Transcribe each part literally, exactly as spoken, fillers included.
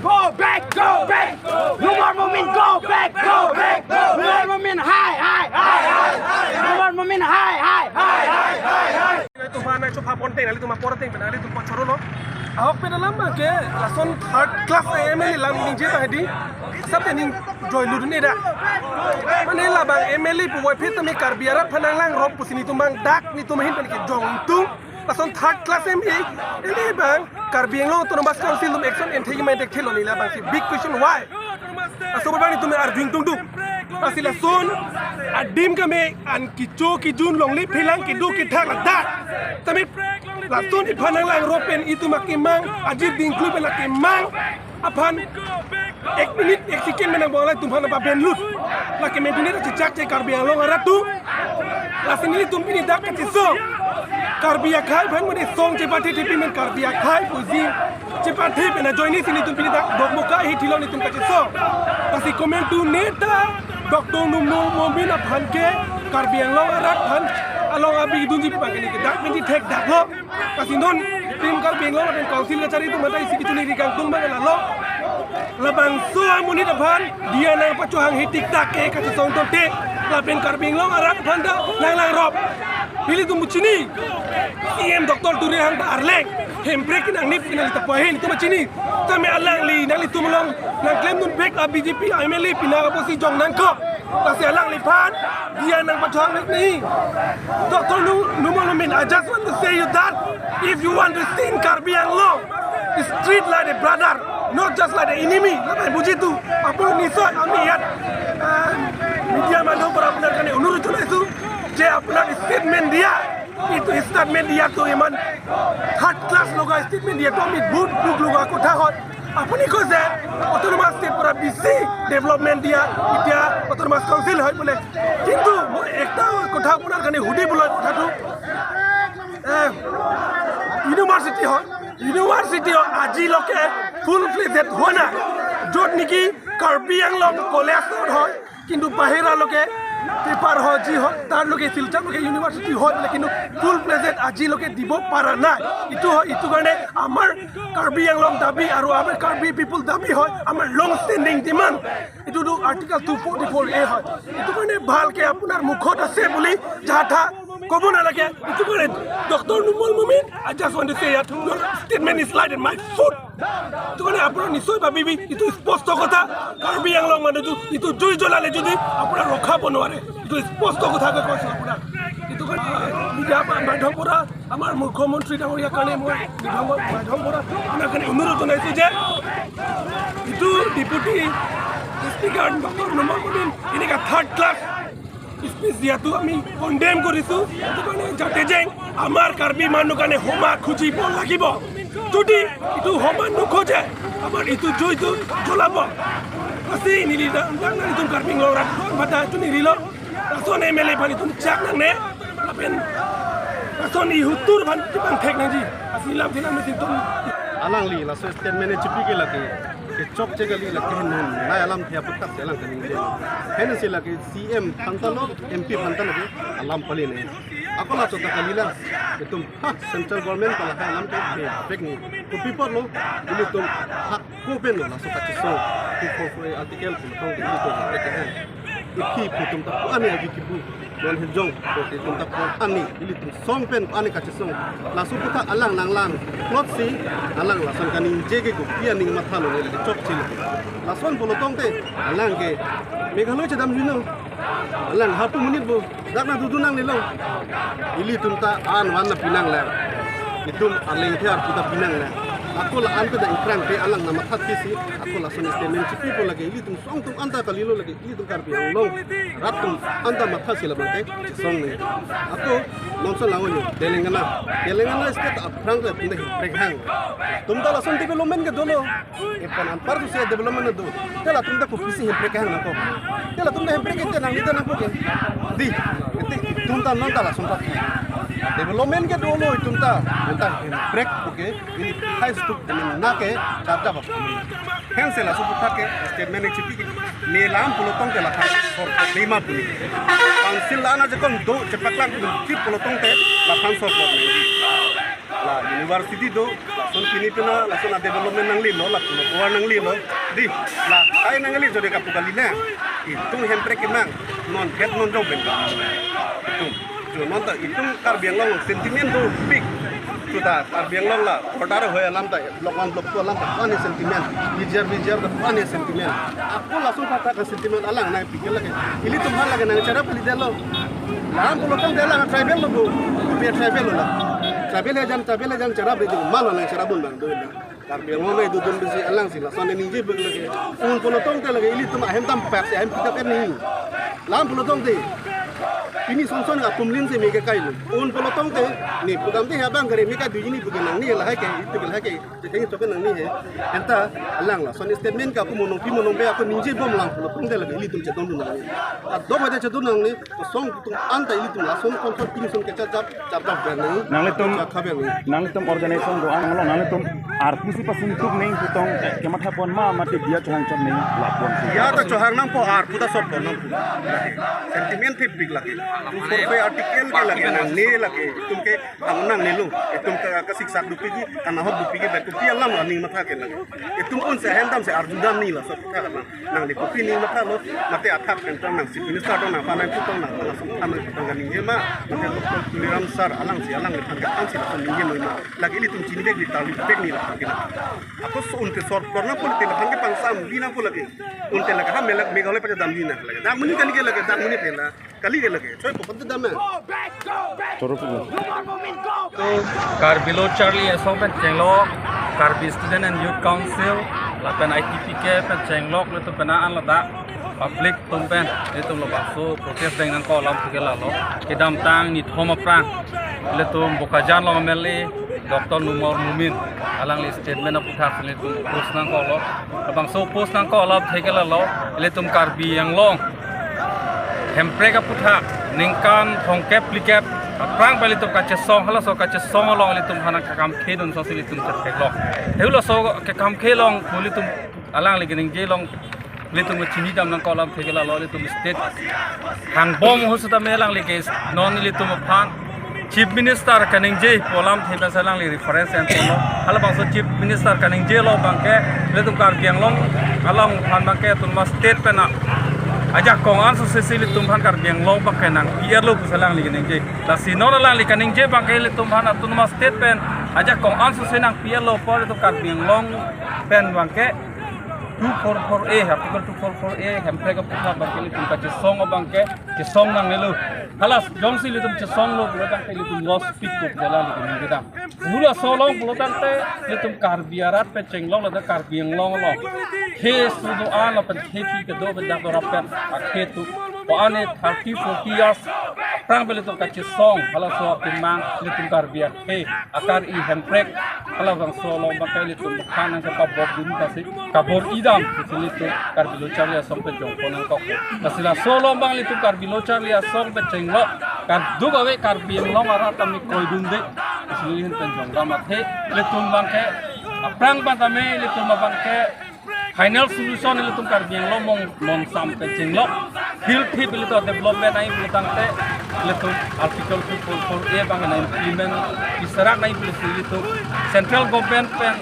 Go back, go back. Numal Momin, go back, go back. Numal Momin, hai, hai, hai, hai. Numal Momin, hai, hai, hai, hai, hai, hai. Itu mana coba ponte, nanglitum apor ateng, nanglitum pon choro lo. Ahok pen alam abang ke, lason third class M L A alam ningje ta hedi. Sab de ning joy lu dun-e dak. Mane labang M L A pu wai phet tame Karbi arat aphan nanglangrop pusi netum abang dak netum ahin pen kejongtung. Lason third class M L A, M L A abang, Karbi Anglong Autonomous Council atum action enthek main thekthelo, neli labangsi big question why? Laso abang netum arju ingtungdung. Lasi lason adim keme an kecho kejun longle phelang kedo kethak ladak. Tame lason iphan nanglangrop pen itum akemang, ajir dingklu pen akemang aphan ek minute, ek second menang bang alai tum aphan paben lut. Lake main minute chechak che Karbi Anglong arat atum. Lasi nelitum pini dak kachisong. Karbi akhei aphan mane song chepathe thepi men Karbi akhei puji chepathe pen ajoine si netum pini dak dokmoka hithilo netum kachisong. Lasi komantu neta Doctor Numal Momin aphan ke Karbi Anglong arat aphan along abi dunji pu abang ke neke dak penji thekdaklo. Lasi non tim Karbi Anglong lapen Council kachari atum mata isi kechini ri kangtung abang lalo. Labangso amonit aphan diya nangpachohang hetik dak ke kachisong tonte. Lapen Karbi Anglong arat aphan ta nanglangrop. Nelitum chini. C M Doctor Tuliram ta arleng. Hemprek kenang nip kenang ta pohin itum chini. Tame alangli nanglitum along nangklemdun bek a B J P M L A pina apotsi jong nangkok. Lasi alangliphan diya nangpachohang bek ni. Doctor Nu-, Numal Momin, I just want to say you that if you want to stay in Karbi Anglong, treat like a brother, not just like the enemy. Lapen buji tu, apor nisoi ami iyat, eh, media madhyom para apunar karne onurot jonaisu je apunar statement diya, itu statement diya tu iman third class loga statement diya tu ami bohut dukh loga kotha hoi. Apuni koise autonomous state para bisi development diya, etiya autonomous council hoi bole. Kintu moi ekta kotha apunar karne hudi bole kotha tu, eh, university hoi, university hoi ajiloke full fledged hua nai. Jot niki Karbi Anglong college hoi, কিন্তু বাহিৰা লোকে পেপাৰ হয়, যি হয়, তাৰ লোকে শিলচৰ লোকে ইউনিভাৰ্চিটি হয় বোলে, কিন্তু ফুল ফ্লেজেড আজিলৈকে দিব পৰা নাই। এইটো হয়, এইটো কাৰণে আমাৰ কাৰ্বি আংলং দাবী আৰু আমাৰ কাৰ্বি পিপল দাবী হয়, আমাৰ লং ষ্টেণ্ডিং ডিমাণ্ড। এইটোতো আৰ্টিকল টু ফৰ্টি ফ'ৰ এ হয়। এইটো কাৰণে ভালকে আপোনাৰ মুখত আছে বুলি যাহা তাহা ক'ব নালাগে। এইটো কাৰণে ডক্টৰ নুমল মমিন, I just want to say that your statement is light in my foot. এইটো কাৰণে আপোনাৰ নিশ্চয় ভাবিবি, এইটো স্পষ্ট কথা। কাৰ্বি আংলং মানুহ এইটো, এইটো জুই জ্বলালে যদি আপোনাৰ ৰখাব নোৱাৰে, এইটো স্পষ্ট কথাকে কৈছোঁ আপোনাক। এইটো কাৰণে মিডিয়া মাধ্যম পৰা আমাৰ মুখ্যমন্ত্ৰী ডাঙৰীয়াৰ কাৰণে মই বিধান মাধ্যম পৰা আপোনাৰ কাৰণে অনুৰোধ জনাইছোঁ যে এইটো ডেপুটি স্পীকাৰ ডক্টৰ নুমল মমিন এনেকুৱা থাৰ্ড ক্লাছ স্পীচ দিয়াটো আমি কণ্ডেম কৰিছোঁ। এইটো কাৰণে যাতে যেন আমাৰ কাৰ্বি মানুহ কাৰণে ক্ষমা খুজিব লাগিব। যদি এইটো ক্ষমা নোখোজে, আমাৰ এইটো জুইটো জ্বলাব। Pasti neli dang dang nangtum Karbi Anglong rat don bata tu neli lo. Lason M L A aphan itum chak nangne. Lapen lason ihutur aphan itum thek nangji. Pasti lam thinam itum. Alangli laso statement e chipi ke lake kechokche kali lake henun nai alam thia putak se alang kaningje. Hensi lake C M aphan ta lo, M P aphan ta lo ke alam pali ne. Ako la chota kali la. Itum ha central government pala hai alam ke bek ni. Kopi apotlo, ilitum hako pen lo laso kachisong. Two four four article pun tong ilitum bek ke hai. Iphi pu atum ta pu ani agi kipu. Non hejong, ko itum ta pu ani, ilitum song pen pu ani kachisong. Laso aphuthak alang nanglang plot si, alang lason kaningje ke kopi aning matha lo ne chokche lo. Lason pulo tangte, alang ke Meghalaya chedam jui no. Alang hapu monit pu, dak na dudu nangne lo. Ilitum ta an van na pinanglang. Itum aleng the arpu ta pinanglang. Ako la-an ta da ingkrang te alang na matha thisi, ako lason statement chipipo lake ilitum song atum anta kali lo lake. Ilitum Karbi Anglong rat atum anta matha si labang ke chisong ne. Ako non so lango yo Telangana. Telangana state aphrang ke atum ta hemprek hang. Atum ta lason development ke dolo. Epan anpar tu se development do. Te latum ta kopisi hemprek hang nangkok. Te latum ta hemprek ke nang ita nangkok ke. Di. Ete atum ta non ta lason ta. Development ke dolo atum ta. Non ta hemprek oke. Ini high school nake chap chap. Hensi laso aphuthak ke statement e chipi ke ne lam pulo tangte laphan sor lima puni. Council la-an ajakong do chepaklang puni pulo tangte laphan sor puni. La university do, lason pini pina, lason a development nanglelo, lason a power nanglelo. Di, la, kai nangli jodi kapu kali le. Itum hemprek kemang, non het non jong pen ka. Itum, jo non ta, itum Karbi Anglong sentiment dopik. Sudah, Karbi Anglong la, border hoi alam ta, block one, block two alam ta, ko-an he sentiment. B J R, B J R ta, ko-an he sentiment. Ako lason kata ka sentiment alang nangpikir lagi. Ilitum hal lagi nangcherap kalidetlo. Lam pulo tangte alang tribal lo bu. Dia tribal lo la. Tribal he jam, tribal he jam cherap de, malo nangcherap bun bang do la. Karbi Anglong nai dudun besi alang si lason ningje bek lagi. Un pulo tangte lagi ilitum ahem tampak si ahem kita pen ni. Lam pulo tangte. Pini sonson apumlin si mega kai lo. Un pulo tangte ni pudam te habang kare mega duji ni bukan nangni lahai ke, itu lahai ke. Jadi itu kan nangni he. Anta alang lason statement ke ako monong pi monong be ako ningje bom lam pulo tangte lagi ilitum chedondun nangni. Adom ada chedondun nangni. Kosong itum anta ilitum lason konfront pini son kechap chap chap chap ber nangni. Nanglitum, chap khaber nangni. Nanglitum organization do-an lo, nanglitum arpu si pasuntuk nangji pu tong kematha pon ma mate dia chohang chot nangji lapuan si. Ya ta chohang nangpo, arpu ta sot pon nangpo. Sentiment thepik lagi. Two four five article ke lagi nangni lagi. Itum ke ang nangnelo. Itum ke kasiksak dopik ke, kanahok dopik ke, bek kopi alam aning matha ke lagi. Itum un si ahem dam si arju dam ni la sot ta alam. Nangli kopi ning mathalo, mate athak pen tong nang chief minister tong nang panai pu tong nang lason than nang tong kaningje ma, mate Doctor Tuliram sir alang si alangliphan ke-an si lason ningje noi ma. Lagi ilitum chinidek di tali pek ni lason kina. Ako so unte sor kor nangpo lite lason ke pangsam bi nangpo lagi. Unte lagi ha melak Meghalaya pachedam bi nang lagi. Dak muni kali ke lagi, dak muni pela. Kali ke lagi. Choi po pante dam na. Choro po. To Karbi Lo Charli Asong pen chenglok, Karbi Student and Youth Council, lapen I T P K pen chenglok, ilitum pen an ladak public atum pen, ilitum labangso protest deng nangkok alam ke lalo. Kedamtang nithom aphrang, ilitum Bokajan along M L A, Doctor Numal Momin, alangli statement aputhak ilitum post nangkoklo. Labangso post nangkok alam athe ke lalo, ilitum Karbi Anglong hemprek aputhak ningkan thomkep phlikep aphrang pen ilitum kachesong, halaso kachesong along ilitum aphan kekam khedun so si ilitum chetheklong. Halaso kekam khelong pu ilitum alangli keningje along ilitum chini dam nangkok alam athe ke lalo ilitum state hangbom ahut setame alangli ke non ilitum aphan Chief Minister kaningje pu alam athe pen si alangli reference enponlo. Halabangso Chief Minister kaningje along abangke ilitum Karbi Anglong along aphan abangke Autonomous State pen ajakong anso si ilitum aphan Karbi Anglong abangke nangpi-etlo pusi alangli kaningje. Lasi non alangli kaningje abangke ilitum aphan Autonomous State pen ajakong anso si nangpi-etlo apot ilitum Karbi Anglong pen abangke two four four A, Article two four four A, hemprek aputhak abangke ilitum kachesong abangke chesong nangnelo. Hala jongsi ilitum chesonglo pulo tangte ilitum loss pik tuk jala ilitum kedam. Halaso along pulo tangte ilitum Karbi arat pen chenglok ladak Karbi Anglong along. He sudo an lapen he pi kedo pen dak dorap pen akhe tu. Ko-an he thirty forty years aphrang pen ilitum kachesong, halaso akemang ilitum Karbi akhe akar-i hemprek, halabangso along abangke ilitum aphan nangkepabor dun ta si kabor idam, ilitum Karbi Lo Charli Asong pen jongpon nangkok. Lasi laso along abang ilitum Karbi Lo Charli Asong pen chenglok, karduk ave Karbi Anglong arat tame kroidunde, ilitum pen jongdam athe, ilitum abangke aphrang pen tame ilitum abangke final solution ilitum Karbi Anglong mong mong sam pen chenglok. Hilthip ilitum development nangji pulo tangte ilitum Article two four four A abang nang implement piserak nangji pulo si ilitum central government pen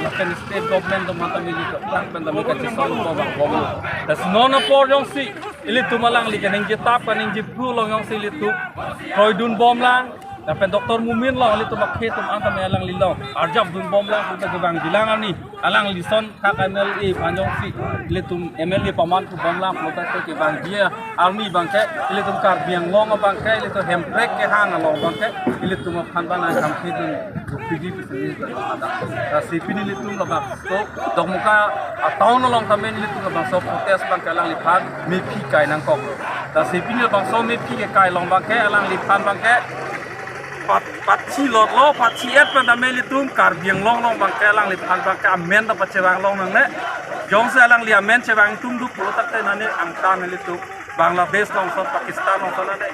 lapen state government atum aphan tame ilitum aphrang pen tame kachesong abang bomlo. Lasi non apor jongsi ilitum alangli kaningje tap kaningje phru along jongsi ilitum kroidun bomlang, lapen Doctor Momin along ilitum akhe atum an tame alangli along arjap dun bomlang, puta kevang bilang ani alangli ason thak M L A aphan jongsi ilitum M L A paman thu bomlang pulo tangte kevang dia arni abangke ilitum Karbi Anglong abangke ilitum hemprek kehang along abangke ilitum aphan abang nangkam khedun dukpiji pusi ilitum ada. Lasi pini ilitum labangso Dokmoka a-town along tame ilitum labangso protest abangke alangliphan mephi kai nangkok. Lasi pini labangso mephi kekai along abangke alangliphan abangke pat, patsi lotlo, patsi et pen tame ilitum Karbi Anglong along abangke alangliphan abangke amen ta pachevang long nangne. Jongsi alangli amen chevang tum duk pulo tangte nane angtan ilitum Bangladesh along ason, Pakistan along ason nane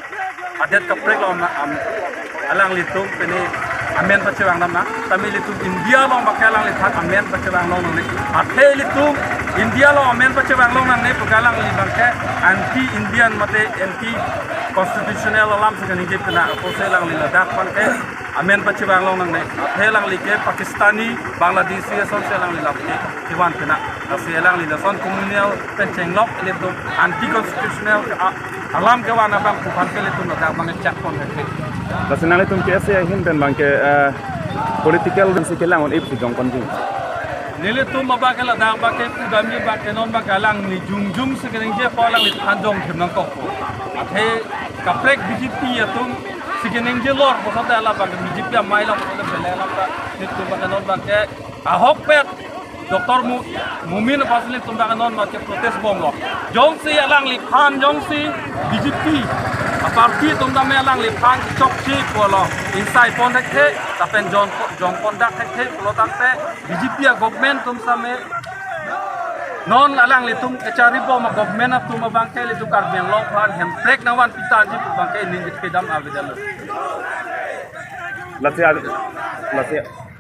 adet kaprek along na am, alanglitum pene amen pachevang dam nang. Tame ilitum India along abangke alangliphan amen pachevang long nangne. Athe ilitum India along amen pachevang long nangne puke alangli abangke anti Indian mate anti constitutional alam si kaningje pena apotsi alangli ladak abangke Amen pachevang long nangne. Athe alangli ke Pakistani, Bangladeshi asonsi alangli lam ke kevan pena. Lasi alangli lason communal pen chenglok ilitum anti-constitutional ke a-, alam kevan abang pu aphan ke ilitum ladak abang chak pon ke. Lasi nanglitum ke ase ahin pen abang ke, eh, political pen si kelang un-e pusi jongponji. Nelitum abang ke ladak abang ke pudamji abang ke non abang ke alangli jongjong si keningje apot alangliphan jongthip nangkokpo. Athe kaprek B J P atum si keningje lor pulote la abang ke B J P amei lo pulote bele la abang ke nelitum abang ke non abang ke ahokpet Doctor Mu-, Momin aphan si nelitum abang ke non abang ke protest bomlo. Jongsi alangliphan jongsi B J P aparty atum tame alangliphan chokche pulo, ingsai pon thekthe lapen jong, jongpon dak thekthe pulo tangte B J P agovernment atum tame non alanglitum kachari bom agovernment atum abang ke ilitum Karbi Anglong aphan hemprek nangvanpi tangji pu abang ke ningje kedam avedetlo. Lasi ad-, lasi